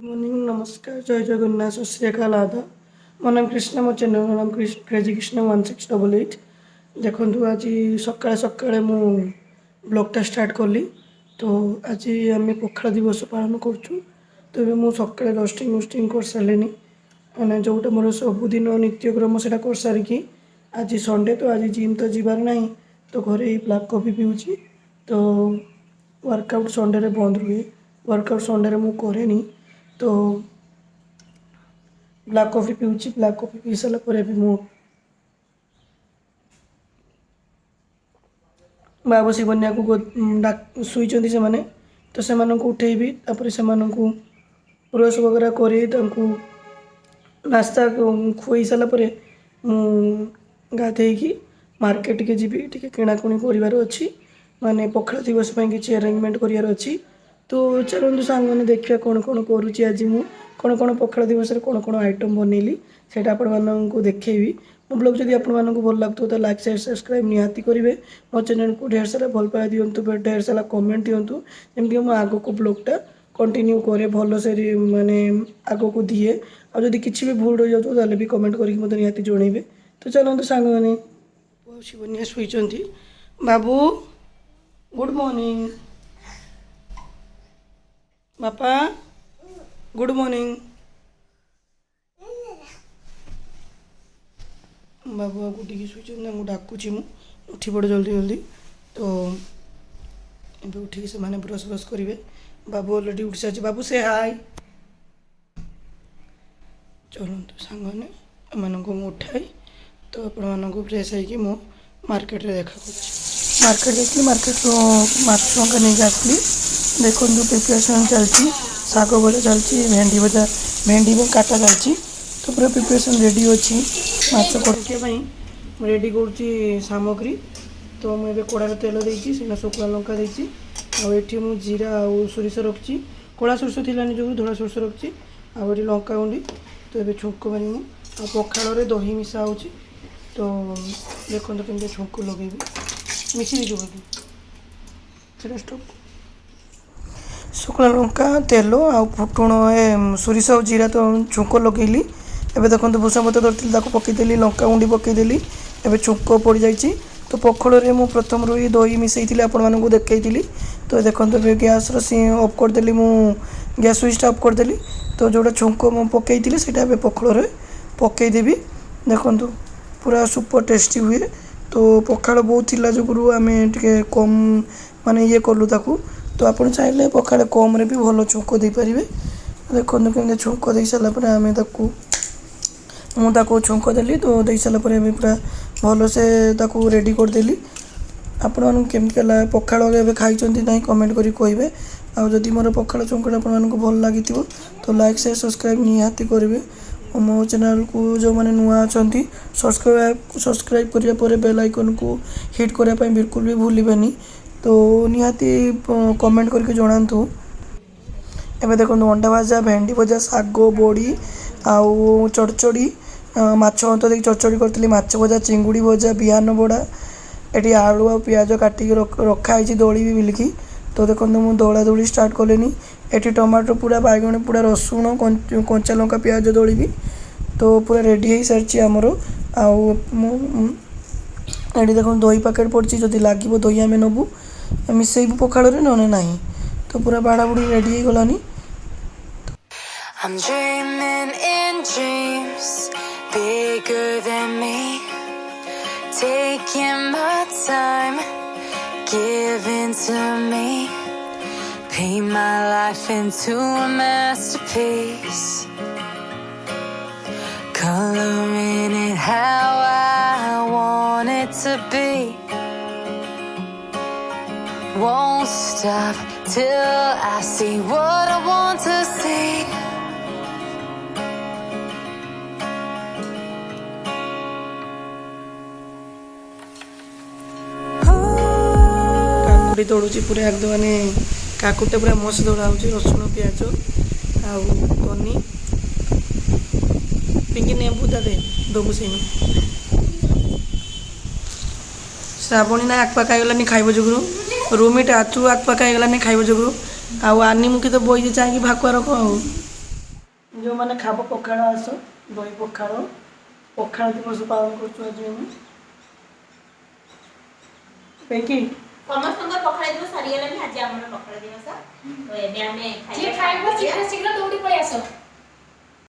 Morning, ନମସ୍କାର, ଜୟ ଜଗନ୍ନାଥ, ସତ ଶ୍ରୀ ଅକାଲ, ଆଦାବ। ମୋ ନାମ କୃଷ୍ଣ, ମୋ ଚ୍ୟାନେଲର ନାମ କ୍ରେଜି କୃଷ୍ଣ 1688। ଦେଖନ୍ତୁ, ଆଜି ସକାଳେ ସକାଳେ ମୁଁ ବ୍ଲଗ୍ଟା ଷ୍ଟାର୍ଟ କଲି। ତ ଆଜି ଆମେ ପଖାଳ ଦିବସ ପାଳନ କରୁଛୁ। ତ ଏବେ ମୁଁ ସକାଳେ ଡଷ୍ଟିଂ ୱଷ୍ଟିଂ କରିସାରିଲିଣି, ମାନେ ଯେଉଁଟା ମୋର ସବୁଦିନ ନିତ୍ୟକ୍ରମ ସେଇଟା କରିସାରିକି, ଆଜି ସଣ୍ଡେ, ତ ଆଜି ଜିମ୍ ତ ଯିବାର ନାହିଁ, ତ ଘରେ ଏଇ ବ୍ଲାକ୍ କଫି ପିଉଛି। ତ ୱାର୍କଆଉଟ୍ ସଣ୍ଡେରେ ବନ୍ଦ ରୁହେ, ୱାର୍କଆଉଟ୍ ସଣ୍ଡେରେ ମୁଁ କରେନି। ତ ବ୍ଲାକ୍ କଫି ପିଉଛି। ବ୍ଲାକ୍ କଫି ପିଇ ସାରିଲା ପରେ ବି ମୁଁ ବାବୁ ଶିବନ୍ୟାକୁ ଶୋଇଛନ୍ତି ସେମାନେ, ତ ସେମାନଙ୍କୁ ଉଠେଇବି। ତାପରେ ସେମାନଙ୍କୁ ବ୍ରସ୍ ବଗେରା କରି ତାଙ୍କୁ ନାସ୍ତା ଖୁଆଇ ସାରିଲା ପରେ ମୁଁ ଗାଧେଇକି ମାର୍କେଟ ଟିକେ ଯିବି। ଟିକେ କିଣାକୁଣି କରିବାର ଅଛି, ମାନେ ପଖାଳ ଦିବସ ପାଇଁ କିଛି ଆରେଞ୍ଜମେଣ୍ଟ କରିବାର ଅଛି। ତ ଚାଲନ୍ତୁ ସାଙ୍ଗମାନେ, ଦେଖିବା କ'ଣ କ'ଣ କରୁଛି ଆଜି ମୁଁ, କ'ଣ କ'ଣ ପଖାଳ ଦିବସରେ କ'ଣ କ'ଣ ଆଇଟମ୍ ବନେଇଲି, ସେଇଟା ଆପଣମାନଙ୍କୁ ଦେଖେଇବି। ମୋ ବ୍ଲଗ୍ ଯଦି ଆପଣମାନଙ୍କୁ ଭଲ ଲାଗୁଥିବ, ତ ଲାଇକ୍, ସେୟାର, ସବସ୍କ୍ରାଇବ୍ ନିହାତି କରିବେ। ମୋ ଚ୍ୟାନେଲକୁ ଢେର ସାରା ଭଲ ପାଇବା ଦିଅନ୍ତୁ, ଢେର ସାରା କମେଣ୍ଟ ଦିଅନ୍ତୁ, ଯେମିତିକି ମୁଁ ଆଗକୁ ବ୍ଲଗ୍ଟା କଣ୍ଟିନ୍ୟୁ କରେ, ଭଲସେ ମାନେ ଆଗକୁ ଦିଏ। ଆଉ ଯଦି କିଛି ବି ଭୁଲ ରହିଯାଉଥିବ, ତାହେଲେ ବି କମେଣ୍ଟ କରିକି ମୋତେ ନିହାତି ଜଣେଇବେ। ତ ଚାଲନ୍ତୁ ସାଙ୍ଗମାନେ। ଶିବନ୍ୟା ଶୋଇଛନ୍ତି। ବାବୁ, ଗୁଡ଼୍ ମର୍ଣ୍ଣିଂ। ବାପା, ଗୁଡ଼୍ ମର୍ଣ୍ଣିଂ। ବାବୁ ଆଉ ଟିକେ ଶୋଇଛନ୍ତି, ତାଙ୍କୁ ଡାକୁଛି ମୁଁ, ଉଠି ପଡ଼ ଜଲ୍ଦି ଜଲ୍ଦି। ତ ଏବେ ଉଠିକି ସେମାନେ ବ୍ରସ୍ ବ୍ରସ୍ କରିବେ। ବାବୁ ଅଲରେଡ଼ି ଉଠି ସାରିଛି। ବାବୁ, ସେ ହାଇ। ଚଲନ୍ତୁ ସାଙ୍ଗମାନେ, ଏମାନଙ୍କୁ ମୁଁ ଉଠାଇ ତ ଆପଣମାନଙ୍କୁ ଫ୍ରେଶ୍ ହେଇକି ମୁଁ ମାର୍କେଟରେ ଦେଖା କରୁଛି। ମାର୍କେଟ ଯାଇଥିଲି, ମାର୍କେଟରୁ ମାଛ ଟଙ୍କା ନେଇକି ଆସିଲି। ଦେଖନ୍ତୁ, ପ୍ରିପାରେସନ୍ ଚାଲିଛି। ଶାଗ ଭଜା ଚାଲିଛି, ଭେଣ୍ଡି ଭଜା, ଭେଣ୍ଡି ବି କାଟା ଚାଲିଛି। ତ ପୁରା ପ୍ରିପାରେସନ୍ ରେଡ଼ି ଅଛି। ମାଛ କରିବା ପାଇଁ ମୁଁ ରେଡ଼ି କରୁଛି ସାମଗ୍ରୀ। ତ ମୁଁ ଏବେ କଡ଼ାରେ ତେଲ ଦେଇଛି, ସେଇଟା ଶୁଖିଲା ଲଙ୍କା ଦେଇଛି, ଆଉ ଏଠି ମୁଁ ଜିରା ଆଉ ସୋରିଷ ରଖିଛି। କଳା ସୋରିଷ ଥିଲାନି ଯୋଗୁଁ ଧଳା ସୋରିଷ ରଖିଛି। ଆଉ ଏଠି ଲଙ୍କା ଗୁଣ୍ଡି। ତ ଏବେ ଛୁଙ୍କ ମାରିବି ମୁଁ। ଆଉ ପଖାଳରେ ଦହି ମିଶା ହେଉଛି। ତ ଦେଖନ୍ତୁ କେମିତି ଛୁଙ୍କ ଲଗେଇବି। ମିଶି ଦେଇଛୁ ବୋଧେ ସେଟା। ଷ୍ଟପ୍। ଶୁଖିଲା ଲଙ୍କା, ତେଲ ଆଉ ଫୁଟଣ, ଏ ସୋରିଷ ଆଉ ଜିରା, ତ ଛୁଙ୍କ ଲଗେଇଲି। ଏବେ ଦେଖନ୍ତୁ, ଭୃସଙ୍ଗ ପତ୍ର ଧରିଥିଲି, ତାକୁ ପକେଇଦେଲି, ଲଙ୍କା ଗୁଣ୍ଡି ପକେଇଦେଲି। ଏବେ ଛୁଙ୍କ ପଡ଼ିଯାଇଛି। ତ ପଖାଳରେ ମୁଁ ପ୍ରଥମରୁ ହିଁ ଦହି ମିଶାଇଥିଲି, ଆପଣମାନଙ୍କୁ ଦେଖେଇଥିଲି। ତ ଦେଖନ୍ତୁ, ଏବେ ଗ୍ୟାସ୍ର ଅଫ୍ କରିଦେଲି ମୁଁ, ଗ୍ୟାସ୍ ସୁଇଚ୍ଟା ଅଫ୍ କରିଦେଲି। ତ ଯେଉଁଟା ଛୁଙ୍କ ମୁଁ ପକେଇଥିଲି, ସେଇଟା ଏବେ ପଖାଳରେ ପକେଇଦେବି। ଦେଖନ୍ତୁ, ପୁରା ସୁପର ଟେଷ୍ଟି ହୁଏ। ତ ପଖାଳ ବହୁତ ଥିଲା ଯୋଗୁରୁ ଆମେ ଟିକେ କମ୍ ମାନେ ଇଏ କଲୁ ତାକୁ। ତ ଆପଣ ଚାହିଁଲେ ପଖାଳ କମ୍ରେ ବି ଭଲ ଛୁଙ୍କ ଦେଇପାରିବେ। ଦେଖନ୍ତୁ, କେମିତି ଛୁଙ୍କ ଦେଇ ସାରିଲା ପରେ ଆମେ ତାକୁ, ମୁଁ ତାକୁ ଛୁଙ୍କ ଦେଲି। ତ ଦେଇ ସାରିଲା ପରେ ଏବେ ପୁରା ଭଲସେ ତାକୁ ରେଡ଼ି କରିଦେଲି। ଆପଣମାନଙ୍କୁ କେମିତି ହେଲା, ପଖାଳ ଏବେ ଖାଇଛନ୍ତି ନାହିଁ, କମେଣ୍ଟ କରି କହିବେ। ଆଉ ଯଦି ମୋର ପଖାଳ ଛୁଙ୍କଟା ଆପଣମାନଙ୍କୁ ଭଲ ଲାଗିଥିବ, ତ ଲାଇକ୍, ସେୟାର, ସବସ୍କ୍ରାଇବ୍ ନିହାତି କରିବେ। ଓ ମୋ ଚ୍ୟାନେଲକୁ ଯେଉଁମାନେ ନୂଆ ଅଛନ୍ତି, ସବସ୍କ୍ରାଇବ୍ କରିବା ପରେ ବେଲ୍ ଆଇକନ୍କୁ ହିଟ୍ କରିବା ପାଇଁ ବିଲକୁଲ ବି ଭୁଲିବେନି। ତ ନିହାତି କମେଣ୍ଟ କରିକି ଜଣାନ୍ତୁ। ଏବେ ଦେଖନ୍ତୁ, ଅଣ୍ଡା ଭଜା, ଭେଣ୍ଡି ଭଜା, ଶାଗ, ବଡ଼ି ଆଉ ଚଡ଼ଚଡ଼ି, ମାଛ ଅନ୍ତ ଦେଇକି ଚଡ଼ଚଡ଼ି କରିଥିଲି, ମାଛ ଭଜା, ଚିଙ୍ଗୁଡ଼ି ଭଜା, ବିହାନ ବଡ଼ା। ଏଠି ଆଳୁ ଆଉ ପିଆଜ କାଟିକି ରଖା ହେଇଛି ଦଳିବି ବୋଲିକି। ତ ଦେଖନ୍ତୁ, ମୁଁ ଦଳା ଦଳି ଷ୍ଟାର୍ଟ କଲିନି। ଏଠି ଟମାଟୋ ପୁଡ଼ା, ବାଇଗଣ ପୁଡ଼ା, ରସୁଣ, କଞ୍ଚା ଲଙ୍କା, ପିଆଜ ଦଳିବି। ତ ପୁରା ରେଡ଼ି ହେଇସାରିଛି ଆମର। ଆଉ ମୁଁ ଏଠି ଦେଖନ୍ତୁ, ଦହି ପ୍ୟାକେଟ୍ ପଡ଼ିଛି। ଯଦି ଲାଗିବ ଦହି ଆମେ ନେବୁ, ମିଶେଇବୁ ପଖାଳରେ, ନହେଲେ ନାହିଁ। ତ ପୁରା ବାଢ଼ା ବୁଢ଼ି ready ହେଇଗଲାନି। I'm dreaming in dreams bigger than me. Taking my time, giving to me. Paint my life into a masterpiece. Coloring it how I want it to be. Won't stop till I see what I want to see. କାକୁଡ଼ି ଦଳୁଛି ପୁରା ଏକଦମ, ମାନେ କାକୁଡ଼ିଟା ପୁରା ମସ୍ତ ଦଳା ହେଉଛି। ରସୁଣ, ପିଆଜ ଆଉ ଧନି ପିଙ୍କି, ନେମ୍ବୁ ଦେ ଦେବୁ ସେଇନୁ। ଶ୍ରାବଣୀ ନା ଆଖପାଖ ହେଇଗଲାନି ଖାଇବ ଯୋଗୁରୁ। ରୁମିଟା ତୁ ଆଖପାଖ ହେଇଗଲାନି ଖାଇବ ଯୋଗୁରୁ। ଆଉ ଆନିମୁଖୀ ତ ବଇଛି ଚାହିଁକି ଭାକୁଆ ରଖ। ଆଉ ଯେଉଁମାନେ ଖାବ ପଖାଳ ଆସ, ଦହି ପଖାଳ। ପଖାଳ ଦିବସ ପାଳନ କରୁଛୁ ଆଜି ଆମେ। ପିଙ୍କି। ସମସ୍ତଙ୍କର ପଖାଳ ଦିବସ ସରିଗଲାଣି, ଆଜି ଆମର ପଖାଳ ଦିବସ। ତ ଏବେ ଆମେ ଯିଏ ଖାଇବ ଶୀଘ୍ର ଶୀଘ୍ର ଦୌଡ଼ି ପଳେଇ ଆସ।